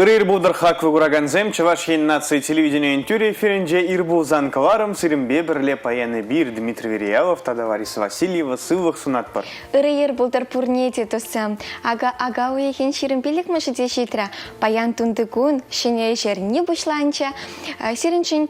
Ырӑ ир пултӑр, хаклӑ куракансем! Чӑваш Ен наци телевиденийӗн тӳрӗ эфирӗнче ир пулсан кӑларӑм сирӗнпе пӗрле паян эпир, Дмитрий Вериялов тата Лариса Васильева сывлӑх сунатпӑр. Ырӑ ир пултӑр пурне те, туссем! Акӑ ака уйӑхӗн 25-мӗшӗ те ҫитрӗ. Паян тунтикун ҫӗнӗ ӗҫ эрни пуҫланчӗ. Сирӗншӗн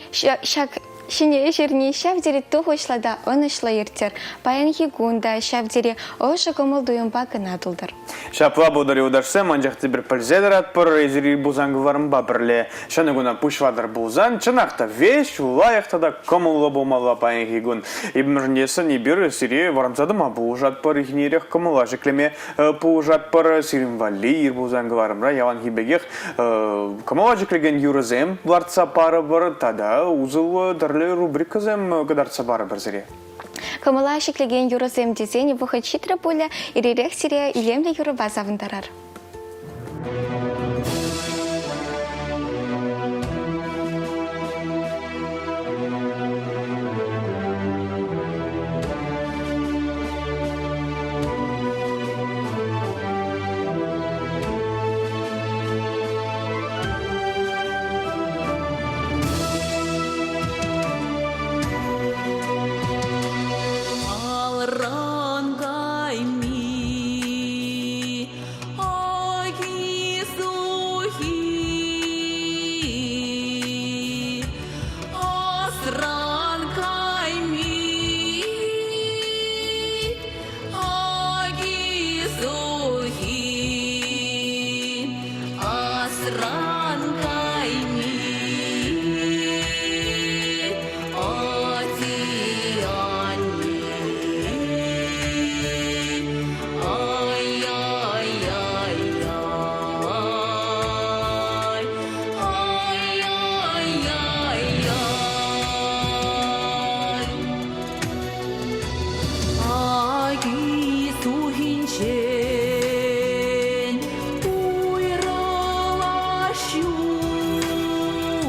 ҫак Ҫӗнӗ ӗҫ эрни ҫав тери тухӑҫлӑ та ӑнӑҫлӑ ирттӗр. Паянхи кун та ҫав тери ӑшӑ кӑмӑл-туйӑмпа кӑна тултӑр. Ҫапла пултӑр юлташсем, анчах тепӗр пӗлсе тӑратпӑр, эсир пулсан кӑларӑмпа пӗрле ҫӗнӗ куна пуҫлатӑр пулсан, чӑнах та веҫ лайӑх тата кӑмӑллӑ пулмалла паянхи кун. Эпӗмӗшӗн тесен эпир сире вӑранса тӑма пулӑшатпӑр, ирхинерех кӑмӑла ҫӗклеме пулӑшатпӑр. Сирӗн валли ир пулсан кӑларӑмра яланхи пекех кӑмӑла ҫӗклекен юрӑсем лартса парӑпӑр тата усӑллӑ тӗрлӗ рубрикӑсем кӑтартса парӑпӑр сире. Кӑмӑла ҫӗклекен юрӑсем тесен вӑхӑт ҫитрӗ пулӗ, иререх сире илемлӗ юрӑпа савӑнтарар. Алран кайми аки-сухи, асран кайми Аки-сухи, асран кайми, ати-анне. Ай-яй-яй-яй, ай-яй-яй-яй. Аки-сухинчен уйрӑлас ҫук.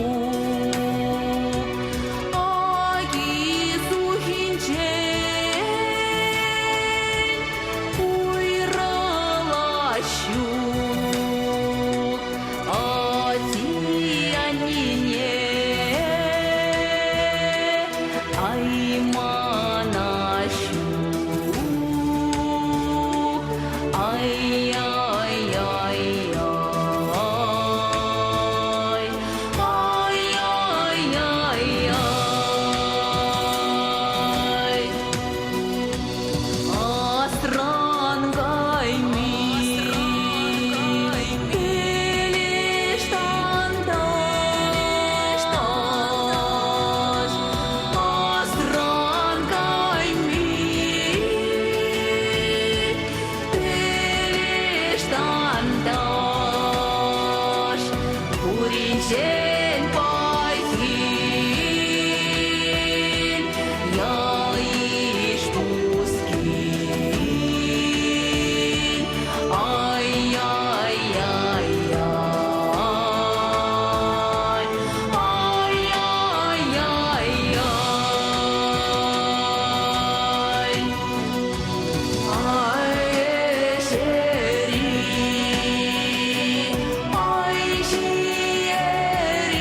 Аки-сухинчен уйрӑлас ҫук. Ати-аннене аймана ҫук. Ай-яй-яй-яй, ай-яй-яй-яй. Асран кайми пелеш танташ, асран кайми пелеш танташ, пуринчен пахи ял-йыш пускил. Ай-яй-яй-яй, ай-яй-яй-яй. Ай, ӗҫери, ай, ҫиери.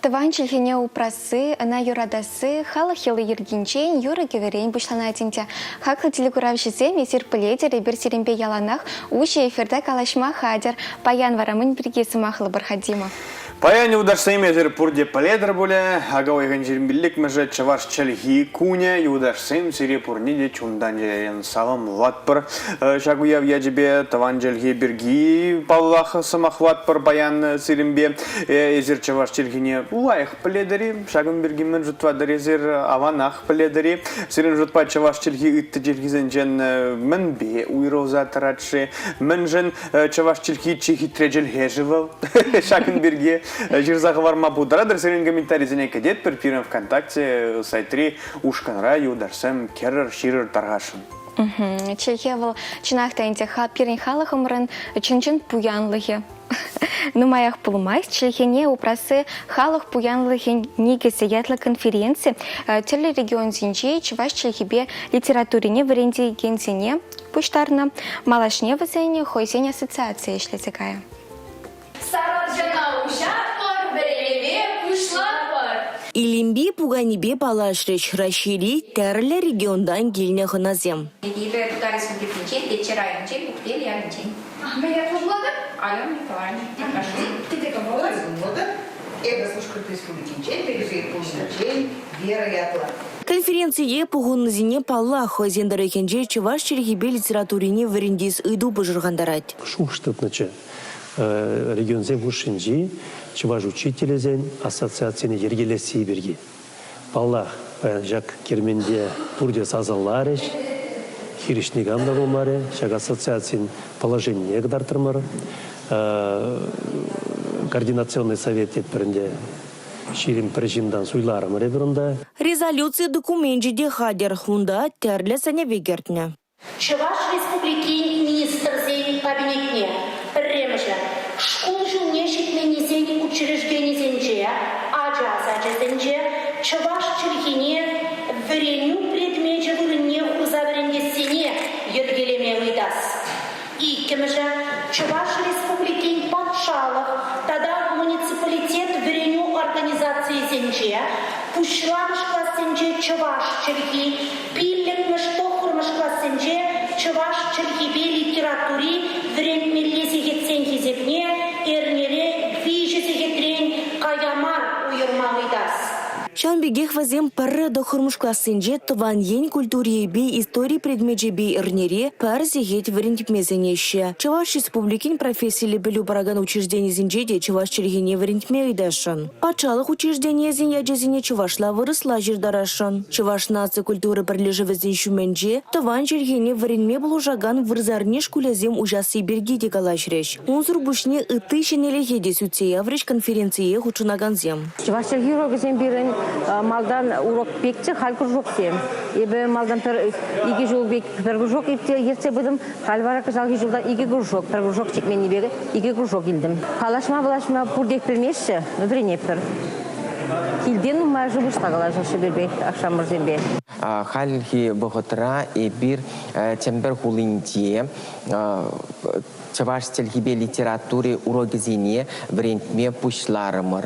Тӑван чӗлхене упрасси, ӑна юратасси халӑх йӑли-йӗркинчен, юрӑ-кӗвӗрен пуҫланать ӗнтӗ. Хаклӑ телекуравҫӑсем, эсир пӗлетӗр, эпир сирӗнпе яланах уҫӑ эфирта калаҫма хатӗр. Паян вара мӗн пирки сӑмахлӑпӑр-ха, Дима? Паян юлташсем эсир пурте пӗлетӗр пулӗ, ака уйӑхӗн 25-мӗшӗ чӑваш чӗлхи кунӗ. Юлташсем сире пурне те чунтан-чӗререн саламлатпӑр. Ҫак уяв ячӗпе тӑван чӗлхе пирки, паллах, сӑмахлатпӑр паян сирӗнпе. Эсир чӑваш чӗлхине лайӑх пӗлетӗр-и? Ҫакӑн пирки мӗн шутлатӑр эсир? Аванах пӗлетӗр-и? Сирӗн шутпа чӑваш чӗлхи ытти чӗлхесенчен мӗнпе уйрӑлса тӑрать-ши? Мӗншӗн чӑваш чӗлхи чи хитре чӗлхе-ши вӑл? Ҫакӑн пирки ҫырса хӑварма пултаратӑр. Сирӗн комментарисене кӗтетпӗр. Пирӗн ВКонтакте сайтри ушкӑнра юлташсем кӗрӗр, ҫырӑр тархасшӑн. Чӗлхе вӑл чӑнах та ӗнтӗ пирӗн халӑхӑмӑрӑн чӑн-чӑн пуянлӑхӗ. Нумаях пулмасть чӗлхене упрасси халӑх пуянлӑхӗн никӗсӗ ятлӑ конференци тӗрлӗ регионсенчи чӑваш чӗлхипе литературине вӗрентекенсене пуҫтарнӑ. Малашне вӗсен хӑйсен ассоциацийӗ ӗҫлесе кайӗ. Сарӑлчана уҫатпӑр, вӗренӗве пуҫлатпӑр. Илемпи пуканипе паллашрӗҫ Раҫҫейри тӗрлӗ регионтан килнӗ хӑнасем. Эпӗ Тутар Республикинчен, Теччӗ районӗнчен, Пухтел ялӗнчен. Мӗн ятлӑ пулатӑр? Алена Николаевна Никашина. Тете кӑмӑллӑ. Кӑмӑллӑ. Эпӗ Пушкӑрт Республикинчен, Пелепей хулинчен Вера ятлӑ. Конференцие пухӑннисене, паллах, хӑйсен тӑрӑхӗнче чӑваш чӗлхипе литературине вӗрентес ыйту пӑшӑрхантарать. Шухӑш тытнӑччӗ регионсен хушшинчи чӑваш учителӗсен ассоциацине йӗркелесси пирки. Паллах, паян ҫак керменте пурте сасӑларӗҫ, хирӗҫ никам та пулмарӗ. Ҫак ассоциацин положенине кӑтартрӑмӑр. Координационный совет тетпӗр ӗнтӗ. 21 ҫынтан суйларӑмӑр эпир унта. Резолюци докуменчӗ те хатӗр. Унта тӗрлӗ сӗнӗве кӗртнӗ. Чӑваш Республикин Министрсен Кабинетне, пӗрремӗшӗ, шкул ҫулне ҫитменнисен учрежденисенче, ача сачӗсенче чӑваш чӗлхине вӗренӳ предмечӗ вырӑнне хурса вӗрентессине йӗркелеме ыйтас. Иккӗмӗшӗ, Чӑваш Республикин патшалӑх тата муниципалитет вӗренӳ организацийӗсенче пуҫламӑш классенче чӑваш чӗлхи, пиллӗкмӗш, тӑххӑрмӗш классенче чӑваш чӗлхипе литератури вӗрентмелли сехетсен хисепне эрнере виҫӗ сехетрен кая мар уйӑрма ыйтас. Ҫавӑн пекех вӗсем пӗрре тӑххӑрмӗш классенче тӑван ен культурипе истори предмечӗпе эрнере пӗр сехет вӗрентме сӗнеҫҫӗ. Чӑваш Республикин профессиллӗ пӗлӳ паракан учрежденисенче те чӑваш чӗлхине вӗрентме ыйтасшӑн. Патшалӑх учрежденийӗсен ячӗсене чӑвашла-вырӑсла ҫыртарасшӑн. Чӑваш наци культура пӗрлешӗвӗсен ҫумӗнче тӑван чӗлхене вӗренме пулӑшакан вырсарни шкулӗсем уҫасси пирки те калаҫрӗҫ. Унсӑр пуҫне ытти ҫӗнӗлӗхе те сӳтсе яврӗҫ конференцие хутшӑнакансем. Чӑваш чӗлхи урокӗсем пирӗн малтан урок пекчӗ, халь кружоксем. Эпӗ малтан пӗр икӗ ҫул пек пӗр кружок ертсе пытӑм, халь вара кӑҫалхи ҫулта икӗ кружок, пӗр кружок ҫитменнипе икӗ кружок илтӗм. Калаҫма-калаҫма пуртех пӗлмеҫҫӗ, но вӗренетпӗр. Килте нумайӑшӗ вырӑсла калаҫаҫҫӗ пирпе, ашшӗ-амӑшӗсемпе. Хальхи вӑхӑтра эпир Чӗмпӗр хулинче чӑваш чӗлхипе литератури урокӗсене вӗрентме пуҫларӑмӑр.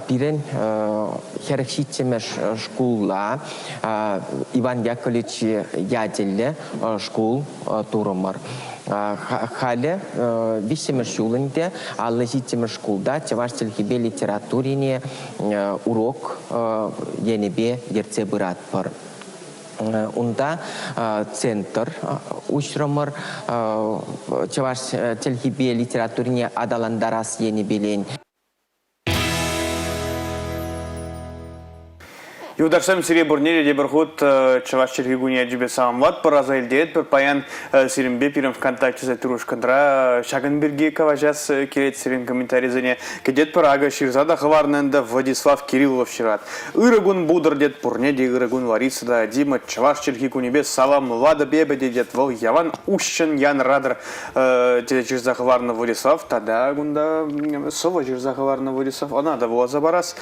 Пирӗн 47-мӗш шкула Иван Яковлевич ячӗллӗ шкул турӑмӑр. Халӗ виҫҫӗмӗш ҫул ӗнтӗ 57-мӗш шкулта чӑваш чӗлхипе литературине урок енӗпе ертсе пыратпӑр. Унта центр уҫрӑмӑр чӑваш чӗлхипе литературине аталантарас енӗпелен. Юлташсем, сире пурне те тепӗр хут чӑваш чӗлхи кунӗ ячӗпе саламлатпӑр, аса илтеретпӗр. Паян сирӗнпе пирӗн ВКонтакте сайтри ушкӑнра ҫакӑн пирки калаҫас килет сирӗн комментарисене кӗтетпӗр. Акӑ ҫырса та хӑварнӑ ӗнтӗ Владислав Кириллов ҫырать. Ырӑ кун пултӑр тет пурне те ырӑ кун Лариса та Дима чӑваш чӗлхи кунӗпе саламлатӑп эпӗ те тет вӑл ялан уҫҫӑн янратӑр тесе ҫырса хӑварнӑ Владислав тата кунта сӑвӑ ҫырса хӑварнӑ Владислав ӑна та вуласа парас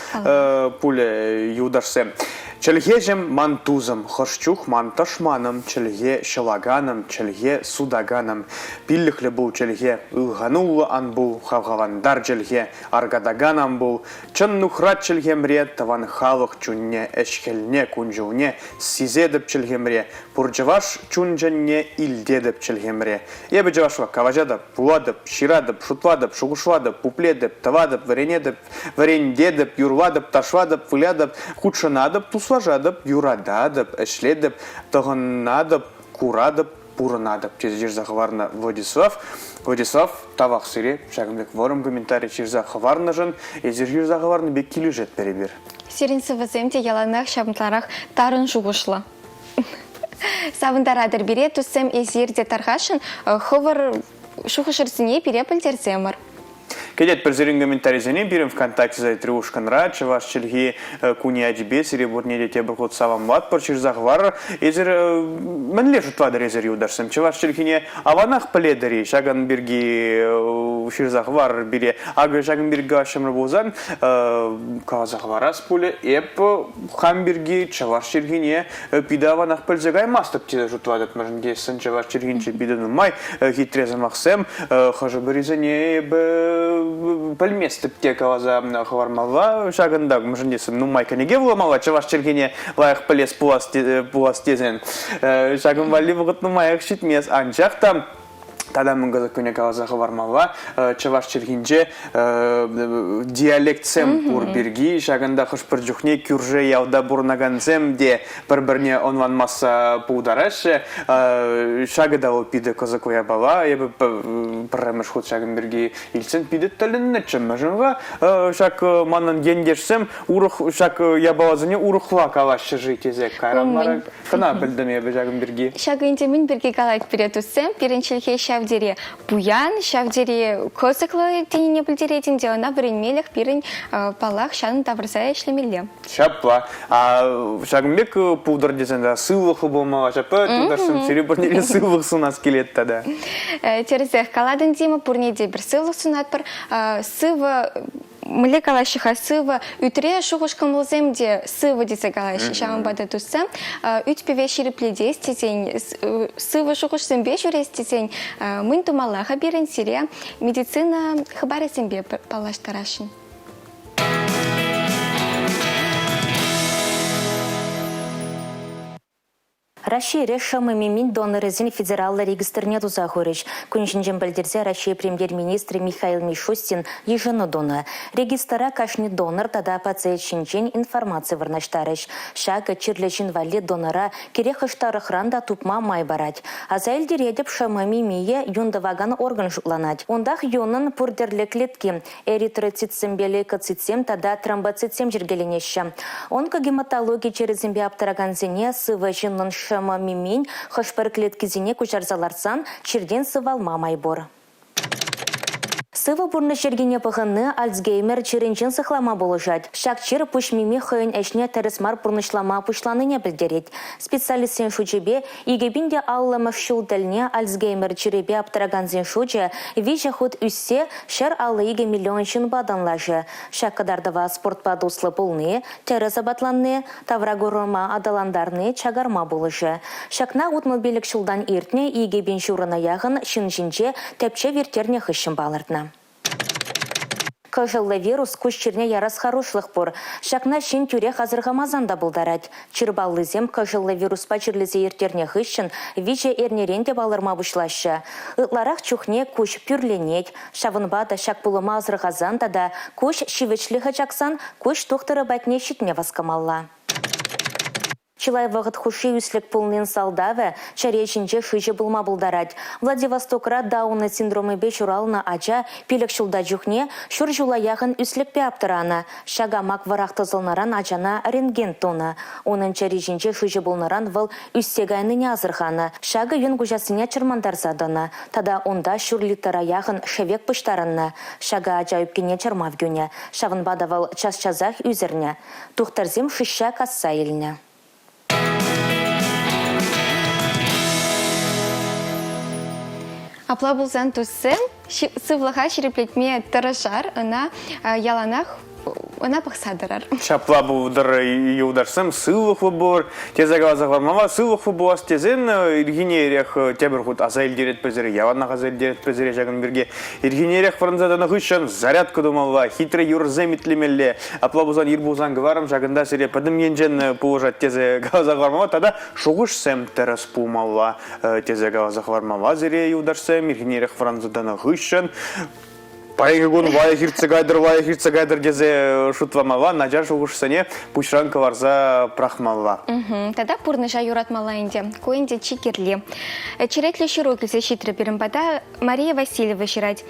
пулӗ юлташсем. Чӗлхеҫӗм ман тусӑм, хӑш чух ман тӑшманӑм, чӗлхе ҫӑлаканӑм, чӗлхе сутаканӑм. Пиллӗхлӗ пул чӗлхе, ылхануллӑ ан пул, хавхалантар чӗлхе, аркатакан ан пул. Чӑн нухрат чӗлхемре тӑван халӑх чунне, ӗҫ-хӗлне, кун-ҫулне сисетӗп чӗлхемре, пур чӑваш чун-чӗнне илтетӗп чӗлхемре. Эпӗ чӑвашла калаҫатӑп, вулатӑп, ҫыратӑп, шутлатӑп, шухӑшлатӑп, пуплетӗп, тӑватӑп, вӗренетӗп, вӗрентетӗп, юрлатӑп, ташлатӑп, вылятӑп, хутшӑнатӑп, туслашатӑп, юрататӑп, ӗҫлетӗп, тӑхӑнатӑп, куратӑп, пурӑнатӑп тесе ҫырса хӑварнӑ Владислав. Владислав, тавах сире ҫакӑн пек вӑрӑм комментари ҫырса хӑварнӑшӑн. Эсир ҫырса хӑварнӑ пек килӗшетпӗр эпир. Сирӗн сӑвӑсем те яланах ҫавӑнтарах тарӑн шухӑшлӑ. Савӑнтаратӑр пире, туссем, эсир те тархасшӑн хӑвӑр шухӑшӑрсене пире пӗлтерсемӗр. Кӗтетпӗр сирӗн комментарисене пирӗн ВКонтакте сайтри ушкӑнра чӑваш чӗлхи кунӗ ячӗпе сире пурне те тепӗр хут саламлатпӑр, ҫырса хӑварӑр. Эсир мӗнле шутлатӑр эсир, юлташсем? Чӑваш чӗлхине аванах пӗлетӗр-и? Ҫакӑн пирки ҫырса хӑварӑр пире. Акӑ ҫакӑн пирки калаҫрӑмӑр пулсан каласа хӑварас пулӗ. Эп хам пирки чӑваш чӗлхине питӗ аванах пӗлсе каймастӑп тесе шутлатӑп, мӗншӗн тесен чӑваш чӗлхинче питӗ нумай хитре сӑмахсем, хӑшӗ-пӗрисене эпӗ пӗлместӗп те каласа хӑвармалла ҫакӑнта, мӗншӗн тесен нумай кӗнеке вуламалла чӑваш чӗлхине лайӑх пӗлес пулас тесен. Ҫакӑн валли вӑхӑт нумаях ҫитмест, анчах та Тата мӗн кӑсӑклине каласа хӑвармалла, чӑваш чӗлхинче диалектсем пур пирки ҫакӑнта хӑш-пӗр чухне кӳршӗ ялта пурӑнакансем те пӗр-пӗрне ӑнланмасса пултараҫҫӗ. Ҫакӑ та вӑл питӗ кӑсӑклӑ япала. Эпӗ пӗрремӗш хут ҫакӑн пирки илтсен питӗ тӗлӗннӗччӗ. Мӗншӗн-ха ҫак манӑн ентешсем урӑх ҫак япаласене урӑхла калаҫҫӗ-ши тесе кайран вара Кӑна пӗлтӗм эпӗ ҫакӑн пирки. Ҫакӑ ӗнтӗ мӗн пирки калать пире туссем? Пирӗн чӗлхе ҫав тери пуян, ҫав тери кӑсӑклӑ тенине пӗлтерет ӗнтӗ. Ӑна вӗренмелӗх пирӗн, паллах, ҫанӑ тавӑрса ӗҫлемелле. Ҫапла. А ҫакӑн пек пултӑр тесен та сывлӑхлӑ пулмалла. Ҫапла тутарсем сире пурне сывлӑх сунас килет тата. Тӗрӗсех калатӑн, Дима, пурне те пӗр сывлӑх сунатпӑр. Сывӑ мӗнле калаҫҫӗ-ха, сывӑ ӳтре шухӑш-кӑмӑлсем те сывӑ тесе калаҫҫӗ. Ҫавӑнпа та туссем ӳт-пӗве ҫирӗплетес тесен, сывӑ шухӑшсемпе ҫӳрес тесен мӗн тумалла-ха пирӗн сире медицина хыпарӗсемпе паллаштарасшӑн. Раҫҫейре шӑмӑ мимин донорӗсен федераллӑ регистрне туса хурӗҫ. Кун ҫинчен пӗлтерсе Раҫҫей премьер-министрӗ Михаил Мишустин йышӑну тунӑ. Регистра кашни донор тата пациент ҫинчен информаци вырнаҫтарӗҫ. Ҫакӑ чирлӗ ҫын валли донора кирек хӑш тӑрӑхран та тупма май парать. Аса илтеретӗп, шӑмӑ мимийӗ юн тӑвакан орган шутланать. Унтах юнӑн пур тӗрлӗ клетки, Эритроцитсемпе лейкоцитсем тата тромбоцитсем йӗркеленеҫҫӗ. Онкогематологи чирӗсемпе аптӑракансене сывӑ ҫыннӑн шӑмӑ мимин хӑш-пӗр клеткисене куҫарса лартсан чиртен сывалма май пур. Сывӑ пурнӑҫ йӗркине пӑхӑнни Альцгеймер чирӗнчен сыхлама пулӑшать. Ҫак чир пуҫ мими хӑйӗн ӗҫне тӗрӗс мар пурнӑҫлама пуҫланине пӗлтерет. Специалистсен шучӗпе, 2050-мӗш ҫул тӗлне Альцгеймер чирӗпе аптӑракансен шучӗ виҫӗ хут ӳссе 152 миллион ҫынпа танлашӗ. Ҫак кӑтартӑва спортпа туслӑ пулни, тӗрӗс апатланни, тавракурӑма аталантарни чакарма пулӑшӗ. Ҫакна 65 ҫултан иртнӗ 2000 ҫурӑна яхӑн ҫын ҫинче тӗпчев ирттернӗ хыҫҫӑн палӑртнӑ. Кӑшӑллӑ вирус куҫ чирне ярас хӑрушлӑх пур. Ҫакна ҫын тӳрех асӑрхамасан та пултарать. Чир паллисем кӑшӑллӑ вируспа чирлесе ирттернӗ хыҫҫӑн виҫӗ эрнерен те палӑрма пуҫлаҫҫӗ. Ытларах чухне куҫ пӳрленет. Ҫавӑнпа та ҫак пулӑма асӑрхасан тата куҫ ҫивӗчлӗхӗ чаксан куҫ тухтӑрӗ патне ҫитме васкамалла. Чылай вӑхӑт хушши ӳслӗк пулнин сӑлтавӗ чӗре ҫинче шыҫӑ пулма пултарать. Владивостокра Дауна синдромӗпе ҫуралнӑ ача пилӗк ҫулта чухне ҫур ҫула яхӑн ӳслӗкпе аптӑранӑ. Ҫак амак вӑрах тӑсӑлнӑран ачана рентген тунӑ. Унӑн чӗри ҫинче шыҫӑ пулнӑран вӑл ӳссе кайнине асӑрханӑ. Ҫакӑ юн куҫассине чӑрмантарса тӑнӑ. Тата унта ҫур литра яхӑн шӗвек пуҫтарӑннӑ. Ҫакӑ ача ӳпкине чӑрмав кӳнӗ. Ҫавӑнпа та вӑл час-часах ӳсӗрнӗ. Тухтӑрсем шыҫҫа касса илнӗ. Апла пулсан туссем сывлӑха ҫирӗплетме тӑрӑшар, ӑна яланах. Ӑна пӑхса тӑрар. Ҫапла пултӑр, юлташсем, сывлӑхлӑ пулӑр тесе каласа хӑвармалла. Сывлӑхлӑ пулас тесен ирхине ирех тепӗр хут аса илтеретпӗр сире, яланах аса илтеретпӗр сире ҫакӑн пирки. Ирхине ирех вӑранса тӑнӑ хыҫҫӑн зарядка тумалла, хитре юрӑсем итлемелле. Апла пулсан ир пулсан кӑларӑм ҫакӑнта сире пӗтӗм енчен пулӑшать тесе каласа хӑвармалла тата шухӑшсем тӗрӗс пулмалла тесе каласа хӑвармалла сире, юлташсем. Ирхине ирех вӑранса тӑнӑ хыҫҫӑн Паянхи кун лайӑх иртсе кайтӑр, лайӑх иртсе кайтӑр тесе шутламалла, начар шухӑшсене пуҫран кӑларса пӑрахмалла. Тата пурнӑҫа юратмалла ӗнтӗ. Ку ӗнтӗ чи кирли. Черетлӗ ҫыру килсе ҫитрӗ пирӗн пата. Мария Васильева ҫырать.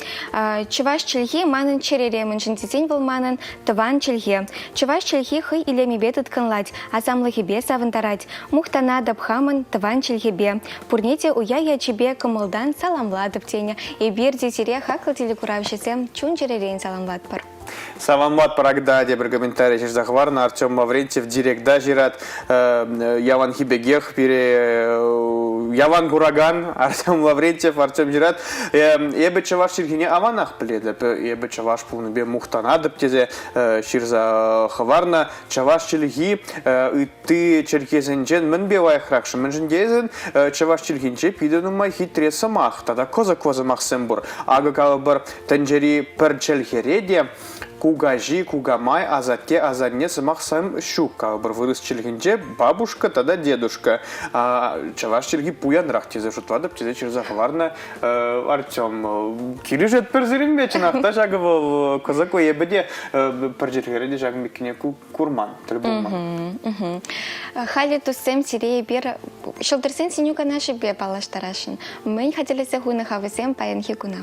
Чӑваш чӗлхи манӑн чӗрере, мӗншӗн тесен вӑл манӑн тӑван чӗлхе. Чӑваш чӗлхи хӑй илемӗпе тыткӑнлать, асамлӑхӗпе савӑнтарать. Мухтанатӑп хамӑн тӑван чӗлхепе. Пурне те уя ячӗпе кӑмӑлтан саламлатӑп тенӗ. Эпир те сире хаклӑ телекуравҫӑсем чун-чӗререн саламлатпӑр. Саламлатпӑр Агда тепӗр комментари ҫырса хӑварнӑ. Артем Лаврентьев директа ҫырать. Яланхи пекех пире ялан куракан Артем Лаврентьев, Артем ҫырать. Эпӗ чӑваш чӗлхине аванах пӗлетӗп. Эпӗ чӑваш пулнипе мухтанатӑп тесе ҫырса хӑварнӑ. Чӑваш чӗлхи Ытти чӗлхесенчен мӗнпе лайӑхрах-ши? Мӗншӗн тесен чӑваш чӗлхинче питӗ нумай хитре сӑмах тата кӑсӑклӑ сӑмахсем пур. Акӑ калӑпӑр, тӗнчери пӗр чӗлхере те кукаҫи, кукамай, асатте, асанне сӑмахсем ҫук. Калӑпӑр, вырӑс чӗлхинче бабушка тата дедушка. Чӑваш чӗлхи пуянрах тесе шутлатӑп, тесе ҫырса хӑварнӑ Артем. Килӗшетпӗр сирӗнпе, чӑнах та ҫакӑ вӑл кӑсӑклӑ. Эпӗ те пӗр чӗлхере те ҫакӑн пеккине курман, тӗл пулман. Халӗ туссем сире эпир Ҫӑлтӑрсен сӗнӳ канашӗпе паллаштарасшӑн. Мӗн хатӗрлесе хунӑ-ха вӗсем паянхи куна?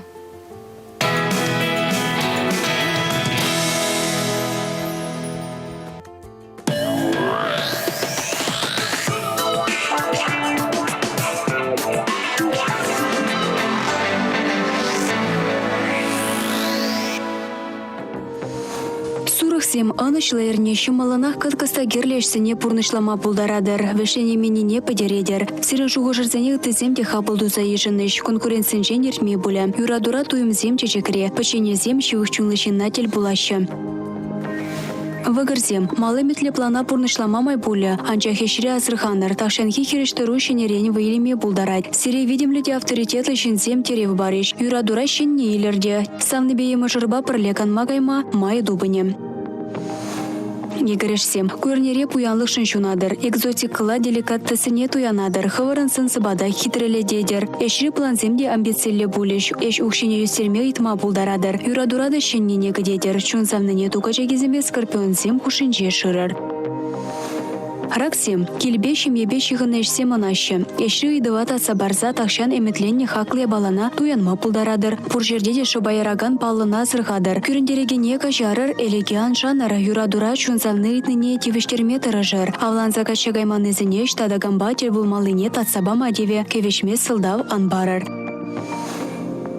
Сурӑхсем ӑнӑҫлӑ эрне ҫӑмӑллӑнах кӑткӑс та кирлӗ ӗҫсене пурнӑҫлама пултаратӑр, вӗҫленейменнине пӗтеретӗр. Сирӗн шухӑшӑрсене ыттисем те хапӑл туса йышӑнӗҫ, конкурентсенчен иртме пулӗ. Юратура туйӑмсем чечекре, пӗчченнисем ҫывӑх чунлӑ ҫынна тӗл пулаҫҫӗ. Вӑкӑрсем, мал ӗмӗтлӗ плана пурнӑҫлама май пулӗ, анчах ӗҫре асӑрханӑр, тахҫанхи хирӗҫтӑру ҫӗнӗрен вӑй илме пултарать. Сире витӗмлӗ те авторитетлӑ ҫынсем тӗрев парӗҫ, юратура ҫӗнни илӗртӗ. Савнипе е мӑшӑрпа пӗрле канма кайма май тупӑнӗ. Йӗкӗрешсем, ку эрнере пуянлӑхшӑн ҫунатӑр, экзотикӑлла деликатессене туянатӑр, хӑвӑрӑн сӑн-сӑпата хитрелететӗр. Ӗҫри плансем те амбициллӗ пулӗҫ, ӗҫ укҫине ӳстерме ыйтма пултаратӑр. Юратура та ҫӗннине кӗтетӗр, чун савнине ту качакисемпе скорпионсем хушшинче шырӑр. Раксем, килпе, ҫемьепе ҫыхӑннӑ ӗҫсем ӑнаҫҫӗ. Ӗҫри ыйтӑва татса парса тахҫан ӗмӗтленнӗ хаклӑ япалана туянма пултаратӑр. Пур ҫӗрте те шӑпа яракан паллӑна асӑрхатӑр. Кӳрентерекене каҫарӑр, элеке ан шанӑр, юратура чун савни ыйтнине тивӗҫтерме тӑрӑшӑр. Авланса качча кайманнисене ӑҫта та кампа тӗл пулмаллине татса пама тивӗ, кӗвӗҫме сӑлтав ан парӑр.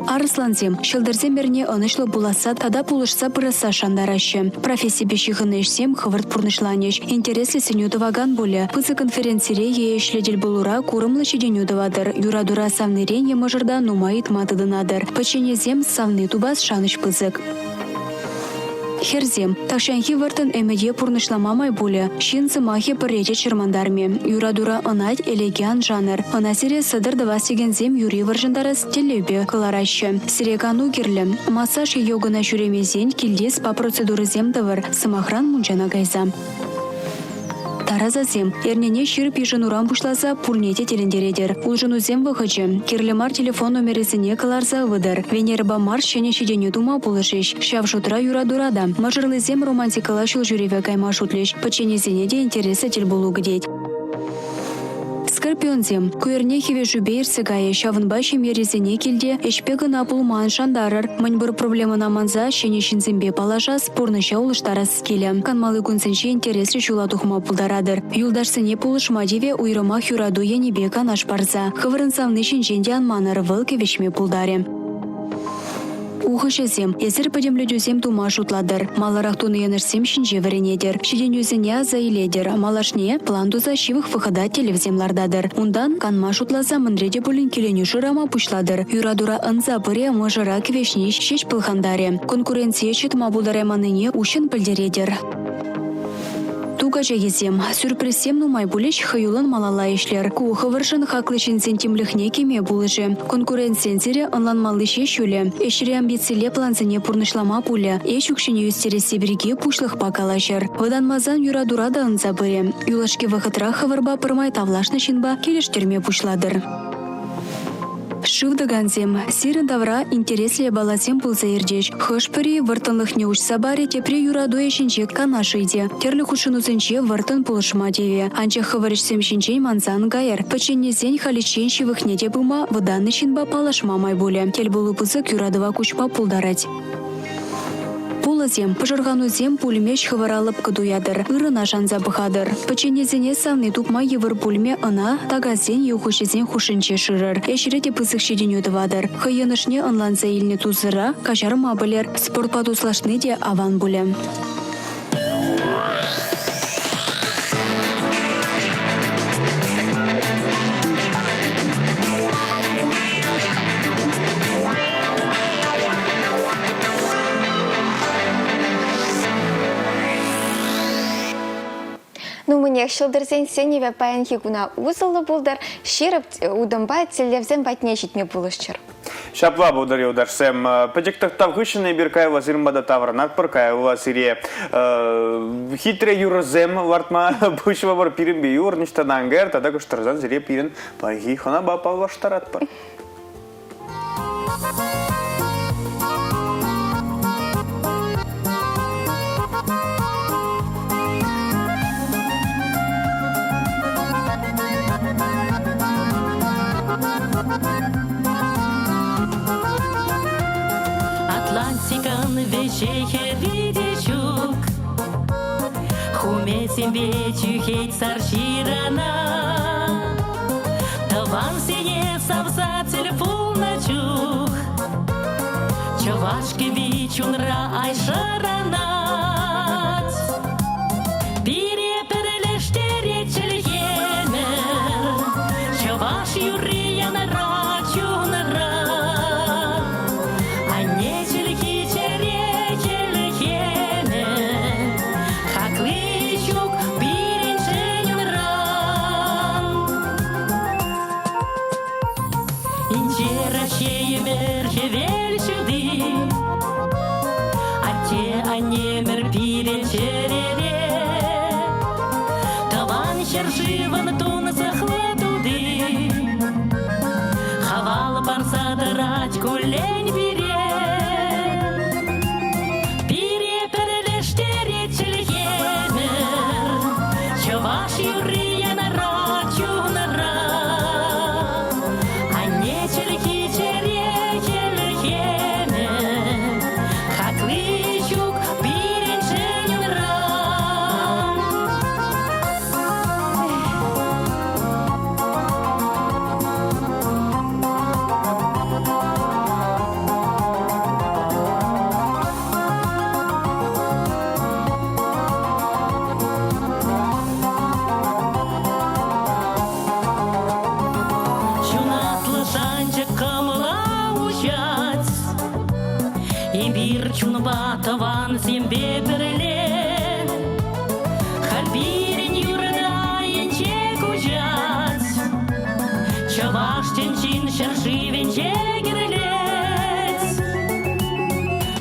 Арӑслансем ҫӑлтӑрсем эрне ӑнӑҫлӑ пуласса тата пулӑшса пырасса шантараҫҫӗ. Профессипе ҫыхӑннӑ ӗҫсем хӑвӑрт пурнӑҫланӗҫ, интереслӗ сӗнӳ тӑвакан пулӗ. Пысӑк конференцире е ӗҫлӗ тӗлпулура курӑмлӑ ҫитӗнӳ тӑватӑр, юратура савнирен е мӑшӑртан нумай ыйтма тытӑнатӑр. Пӗчченесем савни тупас шанӑҫ пысӑк. Хӗрсем, тахҫанхи вӑрттӑн ӗмӗте пурнӑҫлама май пулӗ. Ҫын сӑмахӗ пӗрре те чӑрмантармӗ. Юратура ӑнать, элеке ан шанӑр. Ӑна сире сӑтӑр тӑвас текенсем юри вӑрҫӑнтарас тӗллевпе кӑлараҫҫӗ. Сире кану кирлӗ. Массаж е йогӑна ҫӳремесен килте спа-процедурӑсем тӑвӑр, сӑмахран, мунчана кайса. Тарасасем, эрнене ҫирӗп йышӑнуран пуҫласа пурне те тӗлӗнтеретӗр. Улшӑнусем вӑхӑчӗ. Кирлӗ мар телефон номерӗсене кӑларса ывӑтӑр. Венерӑпа Марс ҫӗнӗ ҫитӗнӳ тума пулӑшӗҫ. Ҫав шутра юратура та. Мӑшӑрлисем романтикӑлла ҫулҫӳреве кайма шутлӗҫ. Пӗчченнисене те интереслӗ тӗлпулу кӗтет. Скорпионсем, ку эрне хӗвӗшӳпе иртсе кайӗ, ҫавӑнпа ҫемьерисене килте ӗҫпе кӑна пулма ан шантарӑр. Мӗнпур проблемӑна манса ҫӗнӗ ҫынсемпе паллашас, пурнӑҫа улӑштарас килӗ. Канмалли кунсенче интереслӗ ҫула тухма пултаратӑр. Юлташсене пулӑшма тивӗ уйрӑмах юрату енӗпе канаш парса. Хӑвӑрӑн савни ҫинчен те ан манӑр, вӑл кӗвӗҫме пултарӗ. Ухӑҫӑсем, эсир пӗтӗмлетӳсем тума шутлатӑр. Маларах тунӑ йӑнӑшсем ҫинче вӗренетӗр. Ҫитӗнӳсене аса илетӗр. Малашне план туса ҫывӑх вӑхӑта тӗллевсем лартатӑр. Унтан канма шутласа мӗнре те пулин киленӳ шырама пуҫлатӑр. Юратура ӑнса пырӗ, мӑшӑра кӗвӗҫни ҫеҫ пӑлхантарӗ. Конкуренцие чӑтма пултарайманнине уҫҫӑн пӗлтеретӗр. Ту качакисем, сюрпризсем нумай пулӗҫ, хӑюллӑн малалла ӗҫлер. Ку хӑвӑршӑн хаклӑ ҫынсен тимлӗхне кӗме пулӑшӗ. Конкурентсен сире ӑнланмалли ҫеҫ юлӗ. Ӗҫре амбицилле плансене пурнӑҫлама пулӗ. Ӗҫ укҫине ӳстересси пирки пуҫлӑхпа калаҫӑр. Вӑтанмасан юратура та ӑнса пырӗ. Юлашки вӑхӑтра хӑвӑрпа пӗрмай тавлашнӑ ҫынпа килӗштерме пуҫлатӑр. Шыв тӑкансем, сирӗн тавра интереслӗ япаласем пулса иртӗҫ. Хӑш-пӗри вӑрттӑнлӑхне уҫса парӗ, тепри юрату ӗҫӗнче канаш ыйтӗ. Тӗрлӗ хутшӑнусенче вӑрттӑн пулӑшма тивӗ. Анчах хӑвӑр ӗҫсем ҫинчен манса ан кайӑр. Пӗчченнисен халиччен ҫывӑхне те пыма, вӑтаннӑ ҫынпа паллашма май пулӗ. Тӗлпулу пысӑк юратӑва куҫма пултарать. Пулӑсем, пӑшӑрханусем пулмӗҫ хӑвӑра лӑпкӑ туятӑр, ырӑна шанса пӑхатӑр. Пӗчченнисене савни тупма йывӑр пулмӗ, ӑна такасен юхӑҫӗсен хушшинче шырӑр. Ӗҫре те пысӑк ҫитӗнӳ тӑватӑр. Хӑй йӑнӑшне ӑнланса илнӗ тусӑра каҫарма пӗлӗр. Спортпа туслашни те аван пулӗ. Ну, мӗнех, ҫӑлтӑрсен сӗнӗвӗ паянхи куна усӑллӑ пултӑр, ҫирӗп утӑмпа тӗллевсем патне ҫитме пулӑшчӑр. Ҫапла пултӑр, юлташсем. Пӗчӗк тӑхтав хыҫҫӑн эпир каялла сирӗн пата таврӑнатпӑр. Каялла сире хитре юрӑсем лартма пуҫлӑпӑр. Пирӗнпе юр ниҫтан ан кайӑр тата кӑштӑрсан сире пирӗн паянхи хӑнапа паллаштаратпӑр. Атлантикӑн вӗҫе-хӗрри те ҫук. Хумесемпе чӳхет сар ҫырана. Тӑвансене савса тӗл пулнӑ чух Чӑваш кӗвви чунра ай шӑранать. Пире пӗрлештерет чӗлхемӗр, Чӑваш юрри янӑрать чунра. Анне чӗлхи чӗре чӗлхемӗр, Хакли ҫук пирӗншӗн унран. Инҫе Раҫҫейӗмӗр хӗвел ҫути, Атте-аннемӗр пирӗн чӗрере. Тӑван ҫӗршывӑн тунсӑхлӑ тути, Хавал парса тӑрать куллен пире. Пире пӗрлештерет чӗлхемӗр, Чӑваш юрри янӑрать чунра. Анне чӗлхи чӗре хӗлхемӗ, Хакли ҫук пирӗншӗн унран. Ҫунатлӑ шанчӑк кӑмӑла уҫать. Эпир чунпа тӑвансемпе пӗрле Халь пирӗн юрӑ айӗнче куҫать. Чӑваш тӗнчин ҫӗршывӗнче кӗрлет.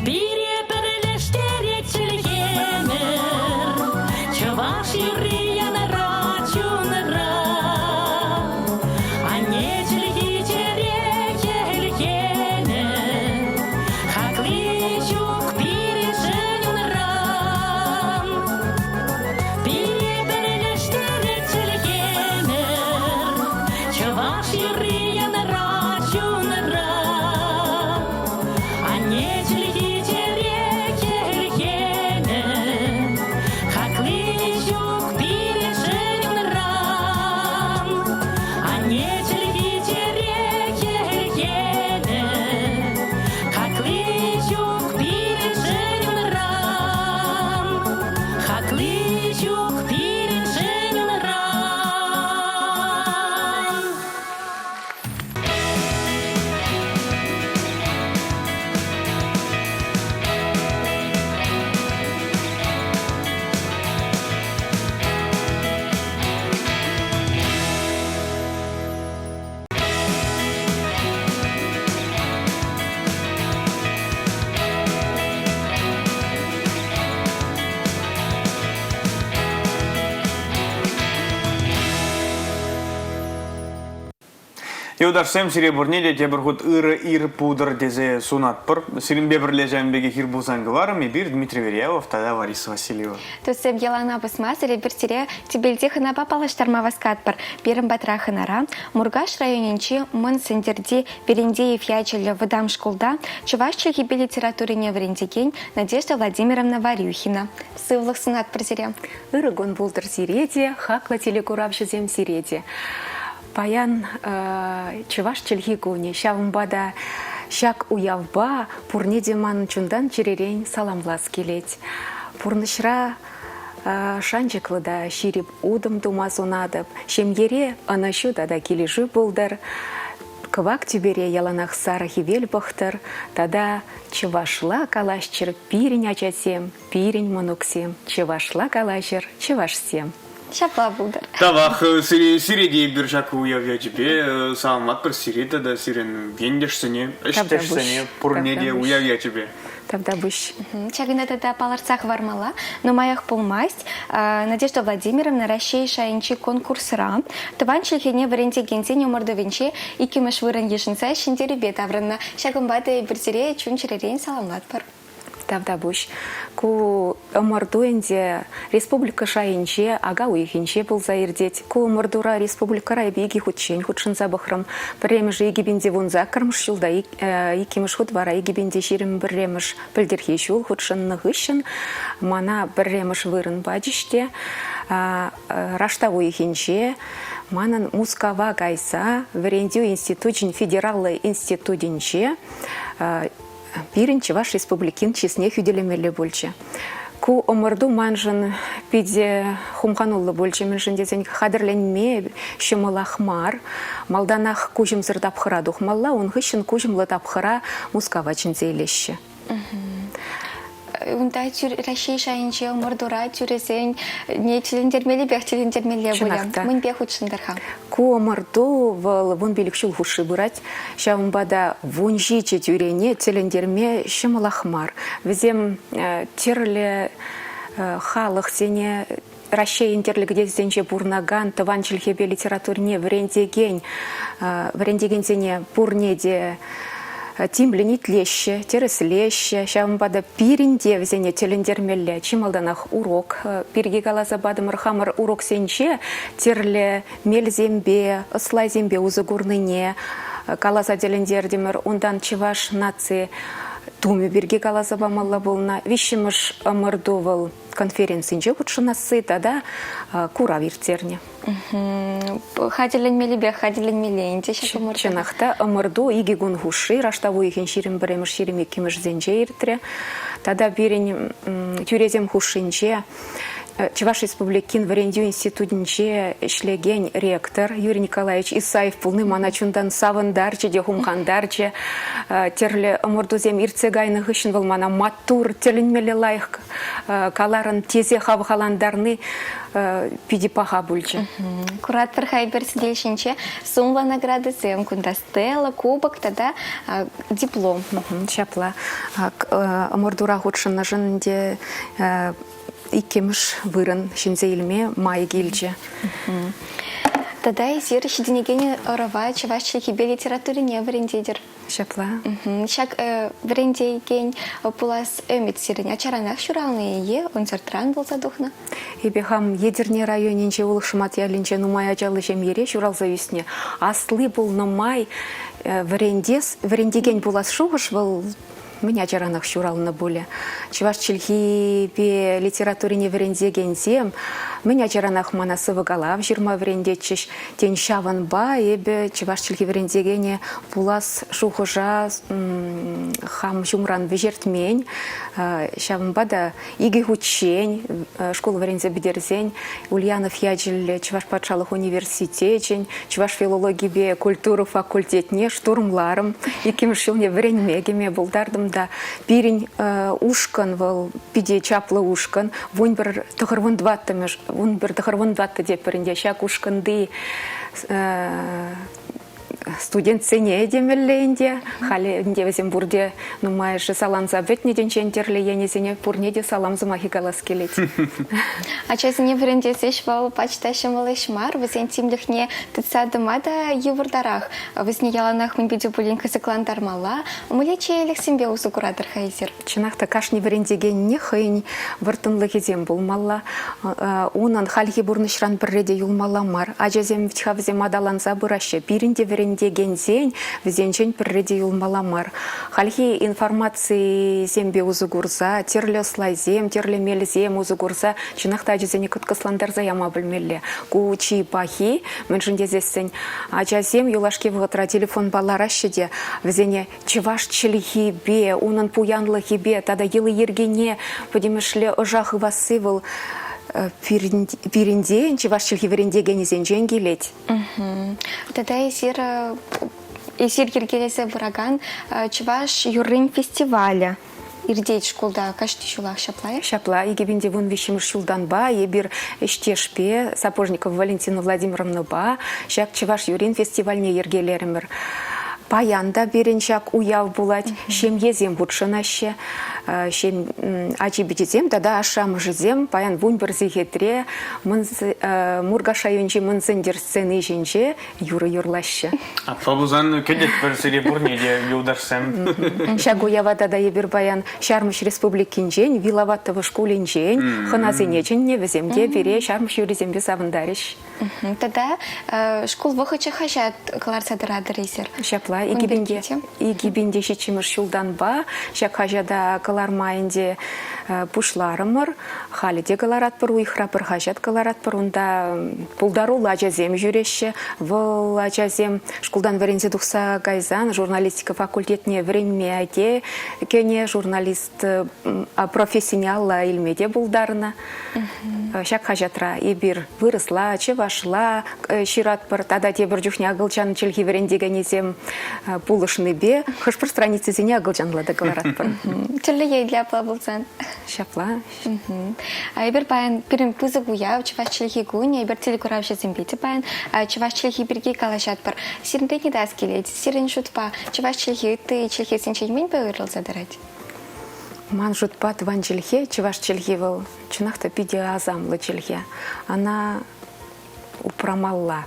Пире пӗрлештерет чӗлхемӗр, Чӑваш юрри янӑрать чунра. Анне чӗлхи чӗре хӗлхемӗ, Хакли ҫук пирӗншӗн унран. Пире пӗрлештерет чӗлхемӗр, Чӑваш юрри янӑрать чунра. Юлташсем, сире пурне те тепӗр хут ырӑ ир пултӑр тесе сунатпӑр. Сирӗнпе пӗрле ҫавӑн пекех ир пулсан кӑларӑм эпир Дмитрий Верьялов тата Лариса Васильева. Туссем йӑлана пӑсмасӑр эпир сире тӗпелти хӑнапа паллаштарма васкатпӑр. Пирӗн патра хӑнара Муркаш районӗнчи Мӑн Сӗнтӗрти Берендеев ячӗллӗ вӑтам шкулта чӑваш чӗлхипе литературине вӗрентекен Надежда Владимировна Варюхина. Сывлӑх сунатпӑр сире. Ырӑ кун пултӑр сире те, хаклӑ телекуравҫӑсем сире те. Паян чӑваш чӗлхи кунӗ, ҫавӑнпа та ҫак уявпа пурне те манӑн чунтан-чӗререн саламлас килет. Пурнӑҫра шанчӑклӑ та ҫирӗп утӑм тума сунатӑп. Ҫемьере ӑнӑҫу тата килӗшӳ пултӑр. Кӑвак тӳпере яланах сарӑ хӗвел пӑхтӑр тата чӑвашла калаҫчӑр пирӗн ачасем, пирӗн мӑнуксем, чӑвашла калаҫӑр чӑвашсем. Ҫапла пултӑр. Тавах сире, сире те эпир ҫак уяв ячӗпе саламлатпӑр сире тата сирӗн ентешсене, ӗҫтешсене пурне те уяв ячӗпе. Тавтапуҫ. Ҫакӑнта тата палӑртса хӑвармалла, нумаях пулмасть Надежда Владимировна Раҫҫей шайӗнчи конкурсра тӑван чӗлхене вӗрентекенсен ӑмӑртӑвӗнче иккӗмӗш вырӑн йышӑнса ҫӗнтерӳпе таврӑннӑ. Ҫакӑнпа та эпир сире чун-чӗререн саламлатпӑр. Тавтапуҫ. Ку ӑмӑрту ӗнтӗ республика шайӗнче ака уйӑхӗнче пулса иртет. Ку ӑмӑртура республикӑра эпӗ икӗ хутчен хутшӑнса пӑхрӑм. Пӗрремӗшӗ 2018 ҫулта, иккӗмӗш хут вара 2021 пӗлтӗрхи ҫул хутшӑннӑ хыҫҫӑн мана пӗрремӗш вырӑн пачӗҫ те раштав уйӑхӗнче манӑн Мускава кайса Вӗрентӳ институчӗн федераллӑ институтӗнче пирӗн Чӑваш Республикин чысне хӳтӗлемелле пулчӗ. Ку ӑмӑрту маншӑн питӗ хумхануллӑ пулчӗ, мӗншӗн тесен хатӗрленме ҫӑмӑлах мар. Малтанах куҫӑмсӑр тапхӑра тухмалла, ун хыҫҫӑн куҫӑмлӑ тапхӑра Мускава чӗнсе илеҫҫӗ. Унта Раҫҫей шайӗнче ӑмӑртура тӳресен не тӗлӗнтермеллипех тӗлӗнтермелле пулӗ. Мӗнпе хутшӑнтӑр-ха? Ку ӑмӑрту вӑл 15 ҫул хушши пырать. Ҫавӑнпа та 17 тӳрене тӗлӗнтерме ҫӑмӑлах мар. Вӗсем тӗрлӗ халӑхсене Раҫҫейӗн тӗрлӗ кӗтесӗсенче пурӑнакан тӑван чӗлхепе литературине вӗрентекен вӗрентекенсене пурне те тимлӗн итлеҫҫӗ, тӗрӗслеҫҫӗ. Ҫавӑнпа та пирӗн те вӗсене тӗлӗнтермелле. Чи малтанах урок пирки каласа патӑмӑр. Хамӑр уроксенче тӗрлӗ мелсемпе, ӑслайсемпе усӑ курнине каласа тӗлӗнтертӗмӗр. Унтан чӑваш наци тумӗ пирки каласа памалла пулнӑ. Виҫҫӗмӗш ӑмӑрту вӑл конференцинче хутшӑнасси тата курав ирттернӗ. Хатӗрленмеллипех хатӗрленмелле ӗнтӗ ҫак ӑмӑрту. Чӑнах та, ӑмӑрту икӗ кун хушши раштав уйӑхӗн 21-мӗш 22-мӗшӗсенче иртрӗ. Тата пирӗн тӳресем хушшинче Чӑваш Республикин вӗрентӳ институтӗнче ӗҫлекен ректор Юрий Николаевич Исаев пулни мана чунтан савӑнтарчӗ те хумхантарчӗ. Тӗрлӗ ӑмӑртусем иртсе кайнӑ хыҫҫӑн вӑл мана маттур, тӗлӗнмелле лайӑх каларӑн тесе хавхалантарни питӗ паха пулчӗ. Куратпӑр-ха эпир сӗтел ҫинче сумлӑ наградӑсем кунта стела, кубок тата диплом. Ҫапла. Ӑмӑртура хутшӑннӑшӑн ӗнтӗ иккӗмӗш вырӑн ҫӗнсе илме май килчӗ. Тата эсир ҫитӗнекен ӑрӑва чӑваш чӗлхипе литературине вӗрентетӗр. Ҫапла. Ҫак вӗрентекен пулас ӗмӗт сирӗн ачаранах ҫуралнӑ-и е ӑнсӑртран пулса тухнӑ? Эпӗ хам Етӗрне районӗнчи Улӑх-Шӑмат ялӗнче нумай ачаллӑ ҫемьере ҫуралса ӳснӗ. Асли пулнӑ май вӗрентес, вӗрентекен пулас шухӑш вӑл мӗн ачаранах ҫуралнӑ пулӗ. Чӑваш чӗлхипе литературине вӗрентекенсем мӗн ачаранах мана сӑвӑ-калав ҫырма вӗрентетчӗҫ. Тен, ҫавӑнпа эпӗ чӑваш чӗлхи вӗрентекенӗ пулас шухӑша хам ҫумран вӗҫертмен. Ҫавӑнпа та икӗ хутчен шкул вӗренсе пӗтерсен Ульянов ячӗллӗ Чӑваш патшалӑх университечӗн чӑваш филологипе культура факультетне штурмларӑм. Иккӗмӗш ҫулне вӗренме кӗме пултартӑм та пирӗн ушкӑн вӑл питӗ чаплӑ ушкӑн. 11 тӑхӑрвун тӑваттӑмӗш 11 тӑхӑрвун тӑваттӑ тетпӗр ӗнтӗ ҫак ушкӑнти. Студентсене темелле ӗнтӗ. Халӗ ӗнтӗ вӗсем пурте нумайӑшӗ саланса пӗтнӗ тӗнчен тӗрлӗ енӗсене пурне те салам сӑмахӗ калас килет. Ачасене вӗрентес ӗҫ вӑл пач та ҫӑмӑл ӗҫ мар. Вӗсен тимлӗхне тытса тӑма та йывӑртарах. Вӗсене яланах мӗнпе те пулин кӑсӑклантармалла. Мӗнле чеелӗхсемпе усӑ куратӑр-ха эсир? Чӑнах та кашни вӗрентекенне хӑйӗн вӑрттӑнлӑхӗсем пулмалла. Унӑн хальхи пурнӑҫран пӗрре те юлмалла мар. Ачасем вӗт-ха вӗсем аталанса пыраҫҫӗ. Пирӗн те вӗрентекенсен вӗсенчен пӗрре те юлмалла мар. Хальхи информацисемпе усӑ курса, тӗрлӗ ӑслайсем, тӗрлӗ мелсем усӑ курса чӑнах та ачасене кӑткӑслантарса яма пӗлмелле. Ку чи пахи, мӗншӗн тесессӗн ачасем юлашки вӑхӑтра телефонпа лараҫҫӗ те вӗсене чӑваш чӗлхипе, унӑн пуянлӑхӗпе тата йӑли-йӗркине пӗтӗмӗшле ӑша хывасси вӑл пирӗнтен, чӑваш чӗлхи вӗрентекенӗсенчен килет. Тата эсир эсир йӗркелесе пыракан чӑваш юррин фестивалӗ иртет шкулта кашни ҫулах ҫапла-и? Ҫапла, 2013 ҫултанпа эпир ӗҫтешпе Сапожникова Валентина Владимировнӑпа ҫак чӑваш юррин фестивальне йӗркелерӗмӗр. Паян та пирӗн ҫак уяв пулать, ҫемьесем хутшӑнаҫҫӗ. Ачи-пичисем тата ашшӗ-амӑшӗсем паян 11 сехетре Муркаш районӗнчи Мӑн Сӗнтӗр сцени ҫинче юрӑ юрлаҫҫӗ. Апла пулсан кӗтетпӗр сире пурне те, юлташсем. Ҫак уява тата эпир паян Ҫармӑҫ Республикинчен, Виловатово шкулӗнчен хӑнасене чӗннӗ. Вӗсем те пире ҫармӑҫ юррисемпе савӑнтарӗҫ. Тата шкул вӑхӑчӗ хаҫат кӑларса тӑратӑр эсир. Ҫапла, 2007 ҫултанпа ҫак хаҫата кӑларма ӗнтӗ пуҫларӑмӑр. Халӗ те кӑларатпӑр, уйӑхра пӗр хаҫат кӑларатпӑр. Унта пултаруллӑ ачасем ҫӳреҫҫӗ. Вӑл ачасем шкултан вӗренсе тухса кайсан журналистика факультетне вӗренме те кӗнӗ, журналист профессине алла илме те пултарнӑ. Ҫак хаҫатра эпир вырӑсла, чӑвашла ҫыратпӑр тата тепӗр чухне акӑлчан чӗлхи вӗрентекенӗсем пулӑшнипе хӑш-пӗр страницӑсене акӑлчанла та кӑларатпӑр. Тӗрлӗ енлӗ апла пулсан. Ҫапла. Эпир паян пирӗн пысӑк уяв, чӑваш чӗлхи кунӗ, эпир телекуравҫӑсемпе те паян чӑваш чӗлхи пирки калаҫатпӑр. Сирӗнтен ыйтас килет, сирӗн шутпа чӑваш чӗлхи ытти чӗлхесенчен мӗнпе уйрӑлса тӑрать? Ман шутпа тӑван чӗлхе, чӑваш чӗлхи вӑл чӑнах та питӗ асамлӑ чӗлхе. Ӑна упрамалла,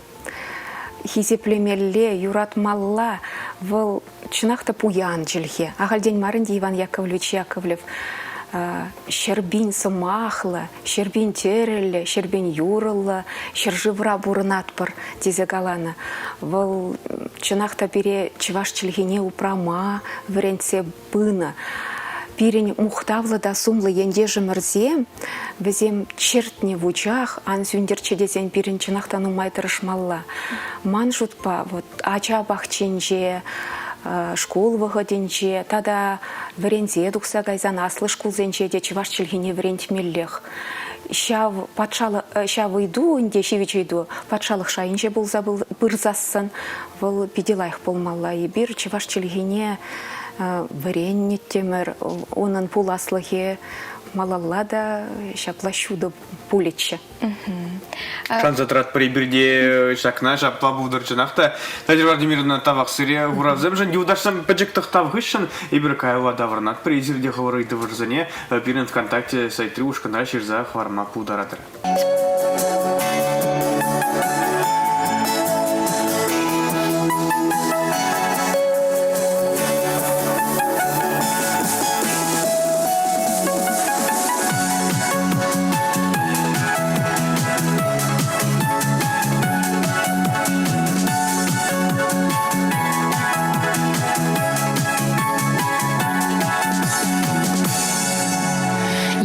хисеплемелле, юратмалла. Вӑл чӑнах та пуян чӗлхе. Ахальтен мар ӗнтӗ Иван Яковлевич Яковлев 100 000 сӑмахлӑ, 100 000 тӗрӗллӗ, 100 000 юрӑллӑ ҫӗршывра пурӑнатпӑр тесе каланӑ. Вӑл чӑнах та пире чӑваш чӗлхине упрама вӗрентсе пынӑ. Пирӗн мухтавлӑ та сумлӑ ентешӗмӗрсем, вӗсем чӗртнӗ вучах ан сӳнтӗрччӗ тесен пирӗн чӑнах та нумай тӑрӑшмалла. Ман шутпа, вот ача пахчинче, шкул вӑхӑтӗнче тата вӗренсе тухса кайсан аслӑ шкулсенче те чӑваш чӗлхине вӗрентмеллех. Ҫав патшалӑх, ҫав ыйту ӗнтӗ ҫивӗч ыйту патшалӑх шайӗнче пулса пырсассӑн вӑл питӗ лайӑх пулмалла. Эпир чӑваш чӗлхине вӗреннӗттӗмӗр, унӑн пуласлӑхӗ малалла та ҫапла ҫутӑ пулӗччӗ. Шанса тӑратпӑр эпир те ҫакна ҫапла пултӑр чӑнах та. Надежда Владимировна, тавах сире хуравсемшӗн. Юлташсем пӗчӗк тӑхтав хыҫҫӑн эпир каялла таврӑнатпӑр. Эсир те хӑвӑр ыйтӑвӑрсене пирӗн ВКонтакте сайтри ушкӑнра ҫырса хӑварма пултаратӑр.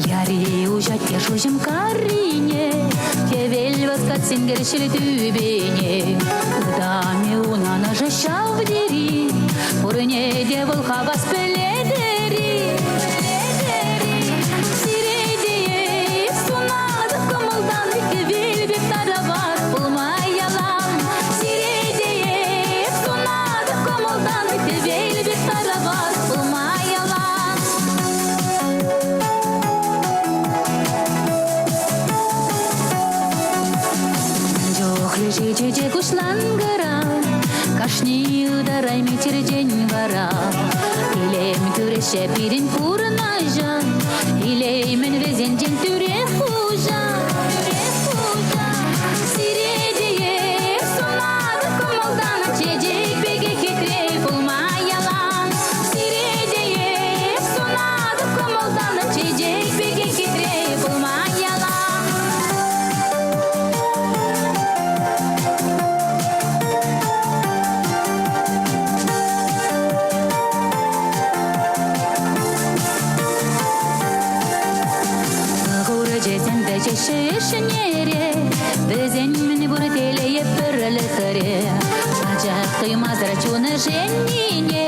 Яри уҫать те шуҫӑм каррине, Хӗвел васкать сенкер ҫӗл тӳпене. Ытамӗ унӑн ӑшӑ ҫав тери, Пурне те вӑл хавас пӗлетӗр-и? Сире те сунатӑп кӑмӑлтан, Хӗвел пек тарават пулма ялан. Сире те сунатӑп кӑмӑлтан, Хӗвел пек тарават пулма ялан. Чухлӗ-ши чечек уҫланкӑра? Кашни ытарайми чӗрчен вара. Илем кӳреҫҫӗ пирӗн пурӑнаҫа, Илеймӗн вӗсенчен тӳрех хуҫа. Сире те эп сунатӑп кӑмӑлтан, Чечек пекех хитре пулма ялан. Сире те эп сунатӑп кӑмӑлтан, Чечек пекех хитре пулма ялан. Хурчӗсем вӗҫеҫҫӗ ӗшнере, вӗсен мӗн пур телейӗ пӗрлӗхре. Анчах туймасӑр чун ӗшеннине,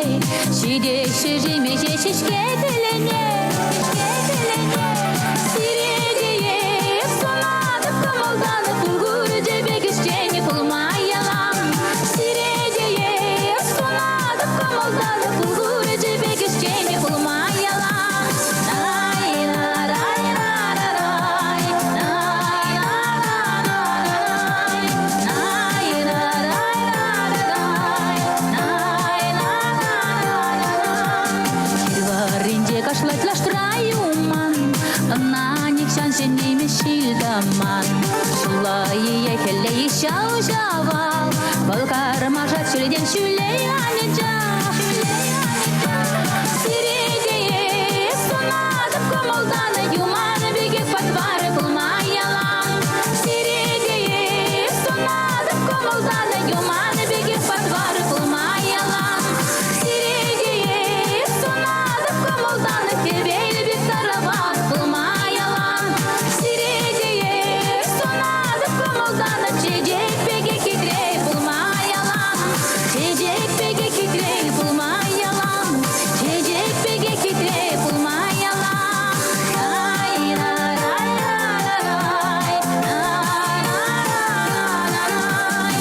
ҫитеҫҫӗ ҫемеҫе ҫеҫке тӗлӗне. Сире те эп сунатӑп кӑмӑлтан, пыл хурчӗ пек ӗҫчен пулма ялан. Сире те эп сунатӑп кӑмӑлтан, пыл хурчӗ пек ӗҫчен пулма ялан. Хир варринче кашлать лаштра юман, ӑна нихҫан ҫӗнеймӗ ҫил-тӑман. Ҫулла-и е хӗлле-и ҫав-ҫавах, вӑл кармашать ҫӳлтен ҫӳле анчах. Сире те эп сунатӑп кӑмӑлтан, юман пекех патвар пулма ялан. Сире те эп сунатӑп кӑмӑлтан, юман пекех патвар пулма ялан. Сире те эп сунатӑп кӑмӑлтан, хӗвел пек тарават пулма ялан. Сире те эп сунатӑп кӑмӑлтан, чечек пекех хитре пулма ялан. Чечек пекех хитре пулма ялан. Чечек пекех хитре пулма ялан. Ай-рай-рай-рай-рай, на-на-на-на-най,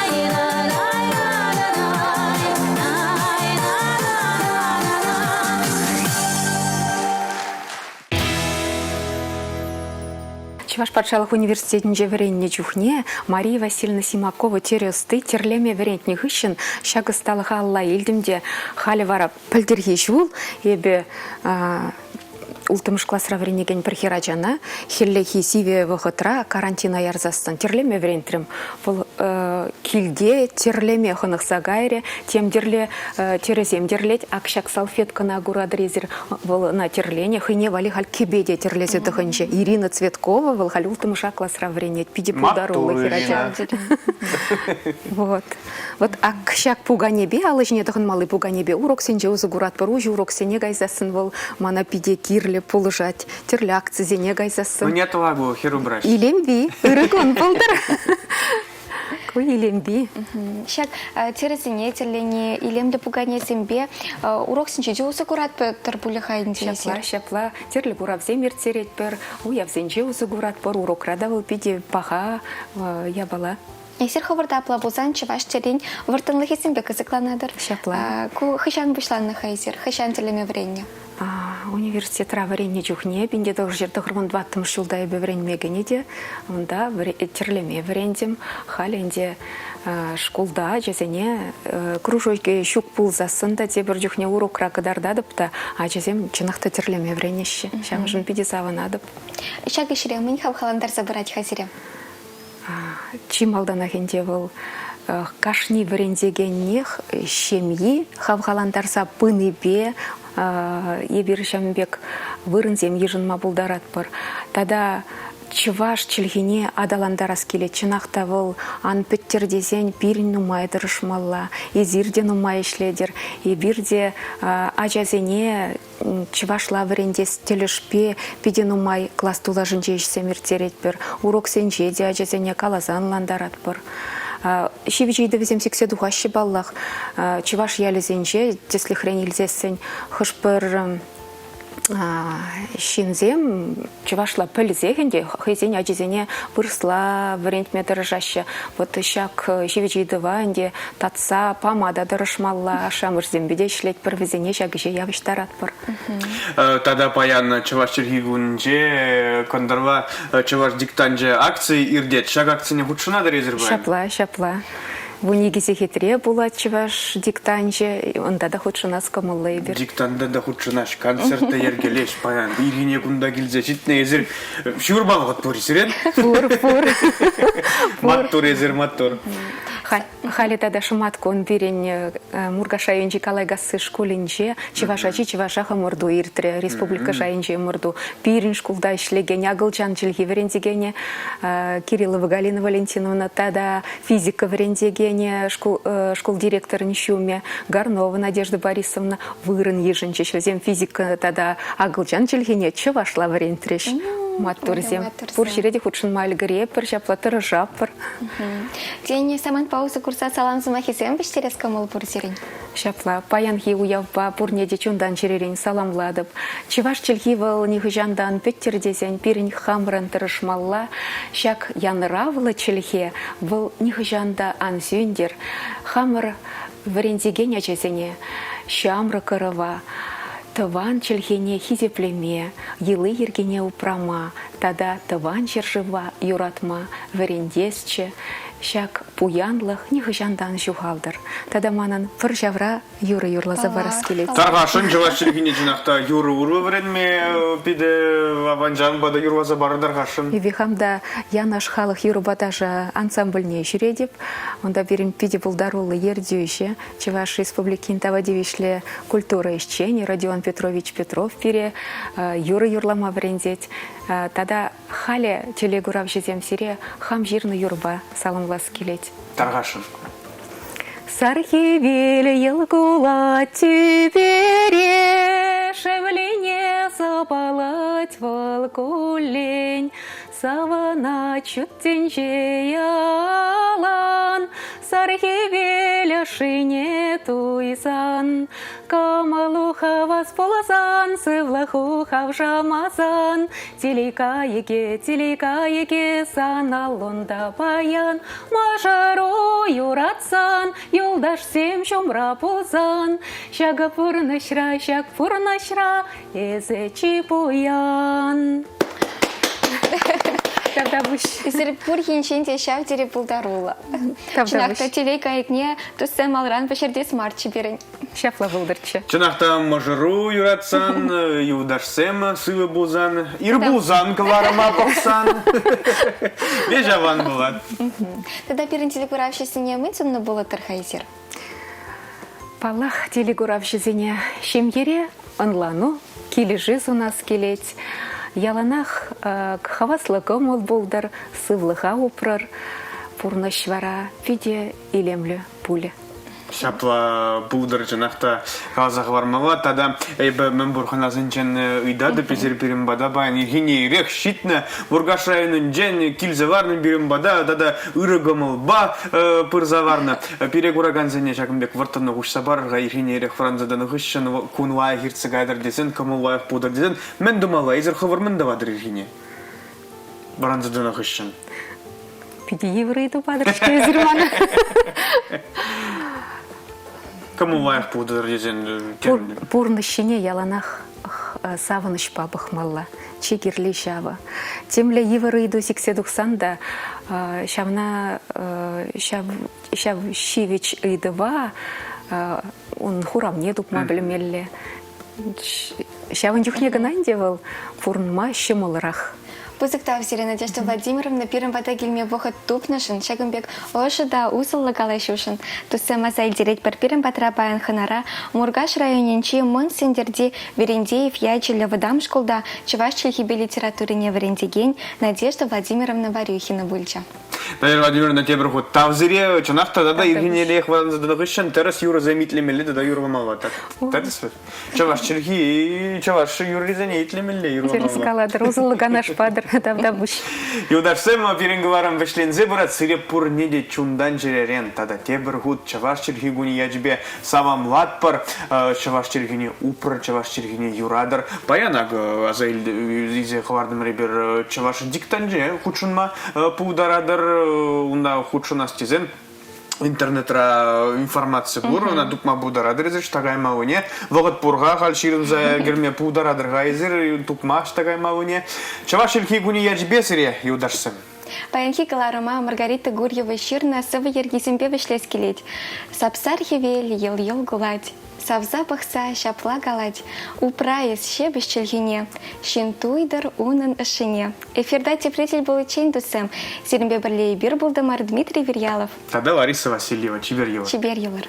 ай-рай-рай-рай-рай, най-на-на-на-на-най. Чӑваш патшалӑх университетӗнче вӗреннӗ чухне Мария Васильевна Симакова тӗрӗ ӑсти тӗрлеме вӗрентнӗ хыҫҫӑн ҫак ӑсталӑха алла илтӗм те халӗ вара пӗлтӗрхи ҫул эпӗ улттӑмӗш класра вӗренекен пӗр хӗрачана хӗллехи сивӗ вӑхӑтра карантина ярсассӑн тӗрлеме вӗрентрӗм. Вӑл килте тӗрлеме хӑнӑхса кайрӗ, тем тӗрлӗ тӗрӗсем тӗрлет. Ак ҫак салфеткӑна куратӑр эсир, вӑл ӑна тӗрленӗ, хӑйне валли халь кӗпе те тӗрлесе тӑхӑнчӗ. Ирина Цветкова, вӑл халь улттӑмӗш А класра вӗренет, питӗ пултаруллӑ хӗрача. Вот. Вот ак ҫак пуканепе, алӑ ҫине тӑхӑнмалли пуканепе уроксенче усӑ куратпӑр. Уҫӑ уроксене кайсассӑн вӑл мана питӗ кирлӗ, пулӑшать. Тӗрлӗ акцисене кайсассӑн. Мӗне тӑваку, хӗрупраҫ? Илемпи, ырӑ кун пултӑр. Ку илемпи. Ҫак тӗрӗсене тӗрлени, илемлӗ пуканесемпе уроксенче те усӑ куратпӑр пулӗ-ха ӗнтӗ Ҫапла, ҫапла. Тӗрлӗ куравсем ирттеретпӗр, уявсенче усӑ куратпӑр. Урокра та вӑл питӗ паха япала. Эсир хӑвӑр та апла пулсан чӑваш тӗррин вӑрттӑнлӑхӗсемпе кӑсӑкланатӑр. Ҫапла. Ку хӑҫан пуҫланнӑ-ха эсир? Хӑҫан тӗрлеме вӗреннӗ? Университетра вӗреннӗ чухне 1994 ҫулта эпӗ вӗренме кӗнӗ те унта тӗрлеме вӗрентӗм. Халӗ ӗнтӗ шкулта ачасене кружокӗ ҫук пулсассӑн та тепӗр чухне урокра кӑтартатӑп та ачасем чӑнах та тӗрлеме вӗренеҫҫӗ. Ҫавӑншӑн питӗ савӑнатӑп. Ҫак ӗҫре мӗн хавхалантарса пырать-ха сире? Чи малтанах ӗнтӗ вӑл кашни вӗрентекеннех ҫемйи хавхалантарса пынипе эпир ҫавӑн пек вырӑнсем йышӑнма пултаратпӑр. Тата чӑваш чӗлхине аталантарас килет. Чӑнах та вӑл ан пӗттӗр тесен пирӗн нумай тӑрӑшмалла. Эсир те нумай ӗҫлетӗр. Эпир те ачасене чӑвашла вӗрентес тӗлӗшпе питӗ нумай класс тулашӗнче ӗҫсем ирттеретпӗр. Уроксенче те ачасене каласа ӑнлантаратпӑр. Ҫивӗч ыйтӑвӗсем сиксе тухаҫҫӗ паллах. Чӑваш ялӗсенче, тӗслӗхрен илсессӗн, хӑш-пӗр ҫынсем чӑвашла пӗлсех ӗнтӗ хӑйсен ачисене вырӑсла вӗрентме тӑрӑшаҫҫӗ. Вот ҫак ҫивӗч ыйтӑва ӗнтӗ татса пама та тӑрӑшмалла, ашшӗ-амӑшӗсемпе те ӗҫлетпӗр, вӗсене ҫак ӗҫе явӑҫтаратпӑр. Тата паян Чӑваш чӗлхи кунӗнче кӑнтӑрла Чӑваш диктанчӗ акци иртет. Ҫак акцине хутшӑнатӑр эсир паян? Ҫапла, ҫапла. 12 сехетре пулать чӑваш диктанчӗ. Унта та хутшӑнас кӑмӑллӑ эпир. Диктанта та хутшӑнаҫ, концерт та йӗркелеҫ паян. Ирхине кунта килсе ҫитнӗ эсир ҫурма вӑхӑт пур сирӗн? Пур, пур. Маттур эсир, маттур. Халӗ тата шӑматкун пирӗн Муркаш районӗнчи Калайкасси шкулӗнче чӑваш ачи чӑвашах ӑмӑрту иртрӗ, республика шайӗнчи ӑмӑрту. Пирӗн шкулта ӗҫлекен акӑлчан чӗлхи вӗрентекенӗ Кириллова Галина Валентиновна тата физика вӗрентекенӗ, шкул, шкул директорӗн ҫумӗ Горнова Надежда Борисовна вырӑн йышӑнчӗҫ. Вӗсем физика тата акӑлчан чӗлхине чӑвашла вӗрентрӗҫ. Маттурсем. Пур ҫӗре те хутшӑнма ӗлкӗретпӗр, ҫапла тӑрӑшатпӑр. Тен, самант пауза курса салам сӑмахӗсем вӗҫтерес кӑмӑл пур сирӗн? Ҫапла, паянхи уявпа пурне те чунтан-чӗререн саламлатӑп. Чӑваш чӗлхи вӑл нихӑҫантан пӗттӗр тесен пирӗн хамӑрӑн тӑрӑшмалла. Ҫак янӑравлӑ чӗлхе вӑл нихӑҫан та ан сӳнтӗр. Хамӑр вӗрентекен ачасене, ҫамрӑк ӑрӑва тӑван чӗлхене хисеплеме, йӑли-йӗркине упрама тата тӑван ҫӗршыва юратма вӗрентесчӗ. Ҫак пуянлӑх нихӑҫан та ан ҫухалтӑр. Тата манӑн пӗр ҫавра юрӑ юрласа парас килет. Тархасшӑн чӑваш чӗлхине чӑнах та юрӑ урлӑ вӗренме питӗ аванчан та юрласа парӑр тархасшӑн. Эпӗ хам та Янаш халӑх юрӑпа ташӑ ансамбльне ҫӳретӗп. Унта пирӗн питӗ пултаруллӑ ертӳҫӗ, Чӑваш Республикин тава тивӗҫлӗ культура ӗҫченӗ Родион Петрович Петров пире юрӑ юрлама вӗрентет. Тата халӗ телекуравҫӑсем сире хам ҫырнӑ юрӑпа саламлас килет. Тархасшӑн. Сар хӗвел йӑл кулать тӳпере, шевлине сапалать вӑл куллен. Савӑнать ҫут тӗнче ялан, Сар хӗвел ӑшшине туйсан. Кӑмӑлу хавас пулсан, сывлӑху хавшамасан, Телей кайӑкӗ, телей кайӑкӗ, сан аллунта паян. Мӑшӑру юратсан, юлташсем ҫумра пулсан, Ҫакӑ пурнӑҫра, ҫак пурнӑҫра Эсӗ чи пуян. Тавтапуҫ. Эсир пур енчен те ҫав тери пултаруллӑ. Чӑнах та телей кайӑкне туссем алран пӗҫертес марччӗ пирӗн. Ҫапла пултӑрччӗ. Чӑнах та мӑшӑру юратсан, юлташсем сывӑ пулсан, ир пулсан кӑларӑма пӑхсан веҫ аван пулать. Тата пирӗн телекуравҫӑсене мӗн суннӑ пулӑттӑр-ха эсир? Паллах, телекуравҫӑсене ҫемьере ӑнлану, килӗшӳ сунас килет. Яланах хаваслӑ кӑмӑл пултӑр, сывлӑха упрӑр. Пурнӑҫ вара питӗ илемлӗ пулӗ. Ҫапла пултӑр чӑнах та каласа хӑвармалла. Тата эпӗ мӗнпур хӑнасенчен ыйтатӑп, эсир пирӗн пата паян ирхине ирех ҫитнӗ Муркаш районӗнчен килсе ларнӑ пирӗн пата тата ырӑ кӑмӑлпа пырса ларнӑ. Пире куракансене ҫакӑн пек вӑрттӑнлӑх уҫса парӑр-ха, ирхине ирех вӑранса тӑнӑ хыҫҫӑн кун лайӑх иртсе кайтӑр тесен, кӑмӑл лайӑх пултӑр тесен мӗн тумалла? Эсир хӑвӑр мӗн тӑватӑр ирхине? Вӑранса тӑнӑ хыҫҫӑн. Питӗ йывӑр ыйту патӑр-ҫке эсир мана. Кӑмӑл лайӑх пултӑр тесен Пурнӑҫ ҫине яланах савӑнӑҫпа пӑхмалла. Чи кирли ҫавӑ. Темле йывӑр ыйту сиксе тухсан та ҫавна ҫав, ҫав ҫивӗч ыйтӑва ун хуравне тупма пӗлмелле. Ҫавӑн чухне кӑна ӗнтӗ вӑл пурӑнма ҫӑмӑлрах. Пысӑк тав сире, Надежда Владимировна, пирӗн пата килме вӑхӑт тупнӑшӑн, ҫакӑн пек ӑшӑ та усӑллӑ калаҫушӑн. Туссем аса илтеретпӗр, пирӗн патра паян хӑнара Муркаш районӗнчи Мӑн Сӗнтӗрти Верендеев ячӗллӗ вӑтам шкулта чӑваш чӗлхипе литературине вӗрентекен Надежда Владимировна Варюхина пулчӗ. Надежда Владимировна, тепӗр хут тав сире. Чӑнах та тата ирхинелех вӑранса тӑнӑ хыҫҫӑн тӗрӗс юрӑсем итлемелле тата юрламалла. Так, тӗрӗс вӗт? Чӑваш чӗлхи, чӑваш юррисене итлемелле юрламалла. Тӗрӗс калатӑр, усӑллӑ канаш патӑр. Тавтапуҫ. Юлташсем, пирӗн кӑларӑм вӗҫленсе пырать. Сире пурне те чунтан-чӗререн тата тепӗр хут Чӑваш чӗлхи кунӗ ячӗпе саламлатпӑр. Чӑваш чӗлхине упрӑр, чӑваш чӗлхине юратӑр. Паян акӑ аса илсе хӑвартӑмӑр эпир чӑваш диктанчӗ хутшӑнма пултаратӑр. Унта хутшӑнас тесен интернетра информаци пур, ӑна тупма пултаратӑр эсир ӑҫта каймаллине. Вӑхӑт пур-ха, халь ҫырӑнса кӗрме пултаратӑр-ха эсир, тупма ӑҫта каймаллине. Чӑваш чӗлхи кунӗ ячӗпе сире, юлташсем! Паянхи кӑларӑма Маргарита Гурьева ҫырнӑ сӑвӑ йӗркисемпе вӗҫлес килет. Сап-сар хӗвел йӑл-йӑл кулать, савса пӑхса ҫапла калать: Упра эс ҫепӗҫ чӗлхене, ҫын туйтӑр унӑн ӑшшине. Эфирта тепре тӗл пуличчен, туссем, сирӗнпе пӗрле эпир пултӑмӑр Дмитрий Вирьялов. Тата Лариса Васильева. Чипер юлӑр. Чипер юлӑр.